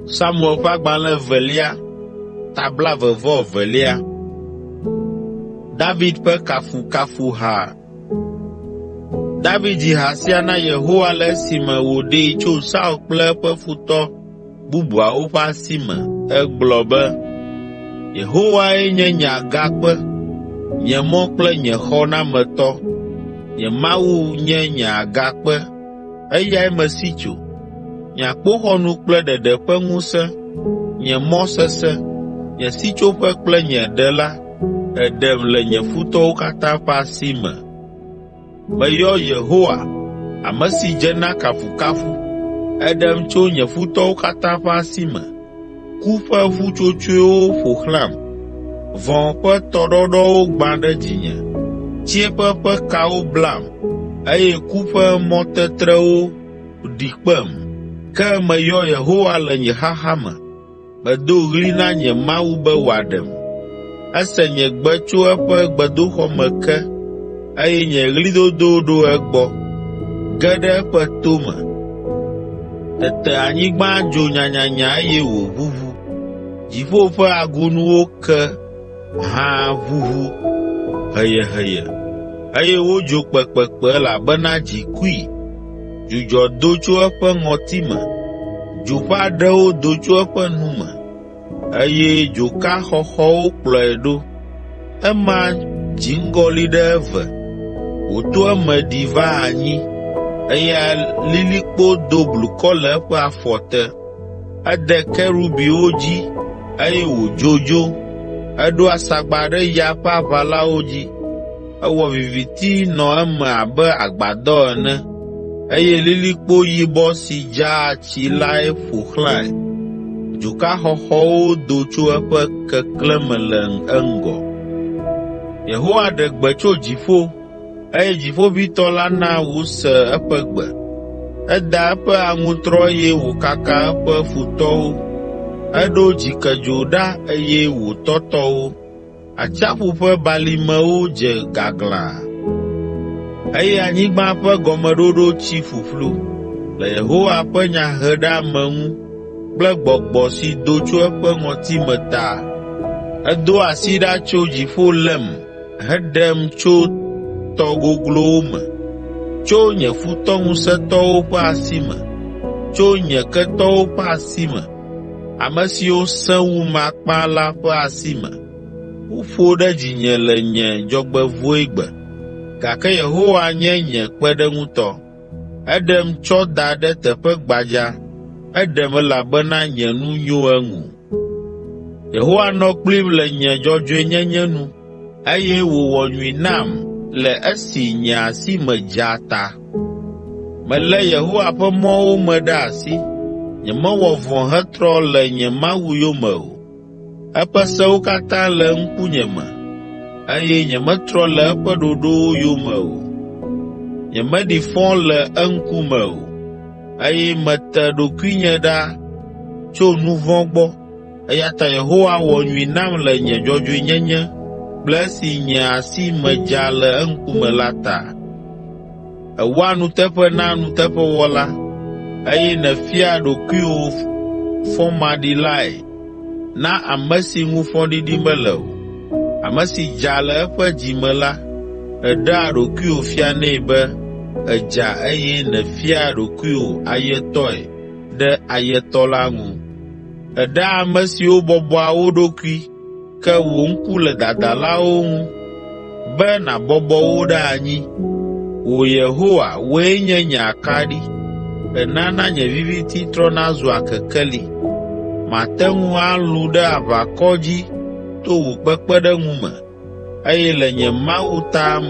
Samuel ƒe agbalẽ evelia, ta blaeve-vɔ-evelia. David ƒe kafukafuha. David dzi ha sia na Yehowa le esime wòɖee tso Saul kple eƒe futɔ bubuawo ƒe asi me. Egblɔ be, “Yehowae nye nye agakpe, nye mɔ kple nye xɔnametɔ. Nye Mawu nye nye agakpe, eyae mesi tso. Nye akpoxɔnu kple ɖeɖe ƒe ŋusẽ, nye mɔ sesẽ, nye sitsoƒe kple nye ɖela, èɖem le nye futɔwo katã ƒe asi me. Meyɔ Yehowa, ame si dze na kafukafu, eɖem tso nye futɔwo katã ƒe asi me. Ku ƒe ƒutsotsoewo ƒo xlãm, vɔ̃ ƒe tɔɖɔɖɔwo gbã ɖe dzinye, tsiẽƒe ƒe kawo blam eye ku ƒe mɔtetrewo ɖi kpem. Ke meyɔ Yehowa le nye xaxa me, medo ɣli na nye Mawu be wòaɖem. Ese nye gbe tso eƒe gbedoxɔ me ke eye nye ɣlidodo ɖo egbɔ, ge ɖe eƒe to me. Tete anyigba dzo nyanyanya eye wòʋuʋu, dziƒo ƒe agunuwo ke hã ʋuʋu heyeheye eye wodzo kpekpekpe elabena dzi kui. Dzudzɔ do tso eƒe ŋɔtime, dzo ƒe aɖewo do tso eƒe nu me eye dzoka xɔxɔwo kplɔe ɖo. Ema dziŋgɔli ɖe eve, wòto eme ɖi va anyi eye alilikpo do blukɔ le eƒe afɔ te. Ede kerubiwo dzi eye wòdzo dzo, eɖo asagba ɖe ya ƒe aʋalawo dzi. Ewɔ viviti nɔ eme abe agbadɔ ene eye lilikpo yibɔ si dzaa tsi lae ƒo xlãe. Dzoka xɔxɔwo do tso eƒe keklẽ me le eŋgɔ. Yehowa ɖe gbe tso dziƒo eye Dziƒoʋĩtɔ la na wose eƒe gbe. Eda eƒe aŋutrɔ eye wòkaka eƒe futɔwo. Eɖo dzikedzo ɖa eye wòtɔtɔ wo. Atsiaƒu ƒe balimewo dze gaglãa eye anyigba ƒe gɔmeɖoɖo tsi ƒuƒlu le Yehowa ƒe nyaheɖeameŋu kple gbɔgbɔ si do tso eƒe ŋɔtime ta. Edo asi ɖa tso dziƒo lém heɖem tso tɔ goglowo me, tso nye futɔ ŋusẽtɔwo ƒe asi me, tso nye ketɔwo ƒe asi me, ame siwo sẽ wum akpa la ƒe asi me. Woƒo ɖe dzinye le nye dzɔgbevɔ̃egbe, gake Yehowa nye nye kpeɖeŋutɔ. Eɖem tsɔ da ɖe teƒe gbadza, eɖem elabena nye nu nyo eŋu. Yehowa nɔ kplim le nye dzɔdzɔenyenye nu eye wòwɔ nyui nam le esi nye asi me dza ta. Melé Yehowa ƒe mɔwo me ɖe asi, nyemewɔ vɔ̃ hetrɔ le nye Mawu yome o. Eƒe sewo katã le ŋkunye me eye nyemetrɔ le eƒe ɖoɖowo yome o. Nyemeɖi fɔ le eŋkume o eye mete ɖokuinye ɖa tso nu vɔ̃ gbɔ eya ta Yehowa wɔ nyui nam le nye dzɔdzɔenyenye kple esi nye asi me dza le eŋkume la ta. Èwɔa nuteƒe na nuteƒewɔla eye nèfiaa ɖokuiwò fɔmaɖilae na ame si ŋu fɔɖiɖi mele o. Ame si dza le eƒe dzi me la, èɖea ɖokuiwò fianɛ be èdza eye nèfiaa ɖokuiwò ayetɔe ɖe ayetɔ la ŋu. Èɖea ame siwo bɔbɔa wo ɖokui, ke wò ŋku le dadalawo ŋu be nàbɔbɔ wo ɖe anyi. Wò Yehowa, wòe nye nye akaɖi, ènana nye viviti trɔna zua kekeli. Mate ŋu alũ ɖe aʋakɔ dzi to wò kpekpeɖeŋu me eye le nye Mawu ta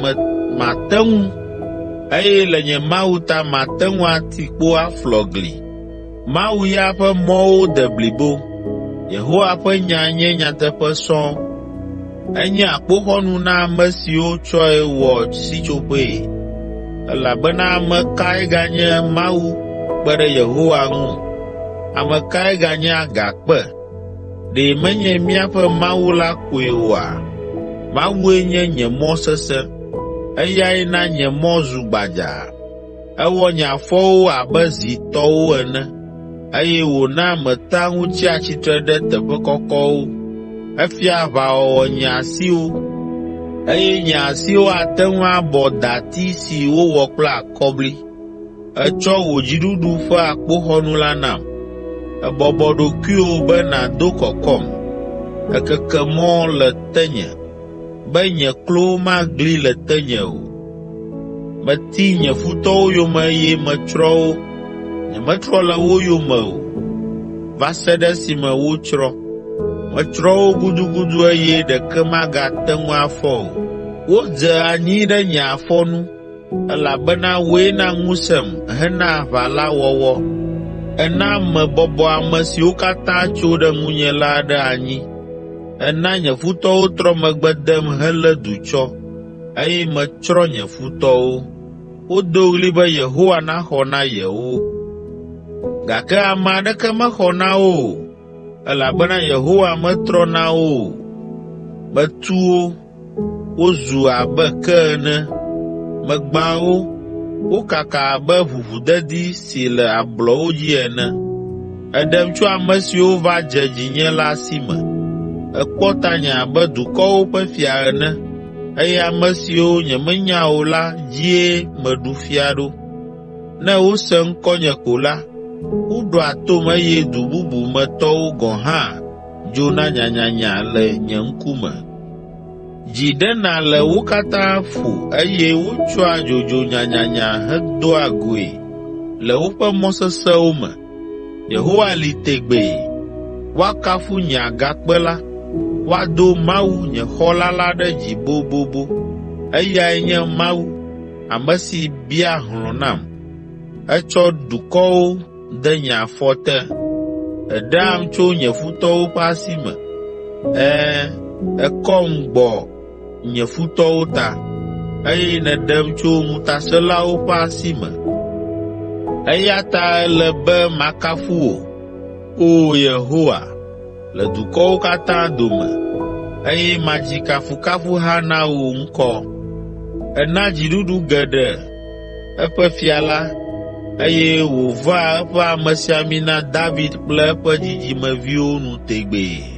mate ŋu eye le nye Mawu ta mate ŋu ati kpo aflɔ gli. Mawu ya ƒe mɔwo de blibo, Yehowa ƒe nya nye nyateƒe sɔŋ. Enye akpoxɔnu na ame siwo tsɔe wɔ sitsoƒee. Elabena ame kae ganye Mawu kpe ɖe Yehowa ŋu? Ame kae ganye Agakpe? Ɖe menye míaƒe Mawu la koe oa? Mawue nye nye mɔ sesẽ, eyae na nye mɔ zu gbadzaa. Ewɔ nye afɔwo abe zi tɔwo ene. eye wòna metea ŋu tsia tsitre ɖe teƒe kɔkɔwo. Efia aʋawɔwɔ nye asiwo, eye nye asiwo ate ŋu abɔ dati si wowɔ kple akɔbli. Ètsɔ wò dziɖuɖu ƒe akpoxɔnu la nam, èbɔbɔ ɖokuiwò be nàdo kɔkɔm. Èkeke mɔ le tenye be nye klowo magli le tenye o. Meti nye futɔwo yome eye metsrɔ̃ wo. Nyemetrɔ le wo yome o, va se ɖe esime wotsrɔ̃. Metsrɔ̃ wo gudugudu eye ɖeke magate ŋu afɔ o. Wodze anyi ɖe nye afɔ nu elabena wòe na ŋusẽm hena aʋa la wɔwɔ. Èna mebɔbɔ ame siwo katã tso ɖe ŋunye la ɖe anyi. Èna nye futɔwo trɔ megbe dem helé du tsɔ, eye metsrɔ̃ nye futɔwo. Wodo ɣli be Yehowa naxɔ na yewo, gake ame aɖeke mexɔ na wo o, elabena Yehowa metrɔ na wo o. Metu wo, wozu abe ke ene, megbã wo, wokaka abe ʋuʋudedi si le ablɔwo dzi ene. Èɖem tso ame siwo va dze dzinye la si me. Èkpɔ tanye abe dukɔwo ƒe fia ene eye ame siwo nyemenya o la dzie meɖu fia ɖo. Ne wose ŋkɔnye ko la, woɖoa tom eye du bubu me tɔwo gɔ̃ hã dzona nyanyanya le nye ŋkume. Dzi ɖena le wo katã ƒo eye wotsɔa dzodzo nyanyanya hedoa goe le woƒe mɔ sesẽwo me. Yehowa li tegbee. Woakafu nye Agakpe la, woado Mawu, nye Xɔla la ɖe dzi bobobo. Eyae nye Mawu, ame si bia hlɔ̃ nam. Etsɔ dukɔwo de nye afɔ te. Èɖeam tso nye futɔwo ƒe asi me. Ɛ̃, èkɔm gbɔ nye futɔwo ta, eye nèɖem tso ŋutasẽlawo ƒe asi me. Eya ta ele be makafu wò, O Yehowa, le dukɔwo katã dome, eye madzi kafukafuha na wò ŋkɔ. Èna dziɖuɖu geɖe eƒe fia la, eye wòvea eƒe amesiamina David kple eƒe dzidzimeviwo nu tegbee.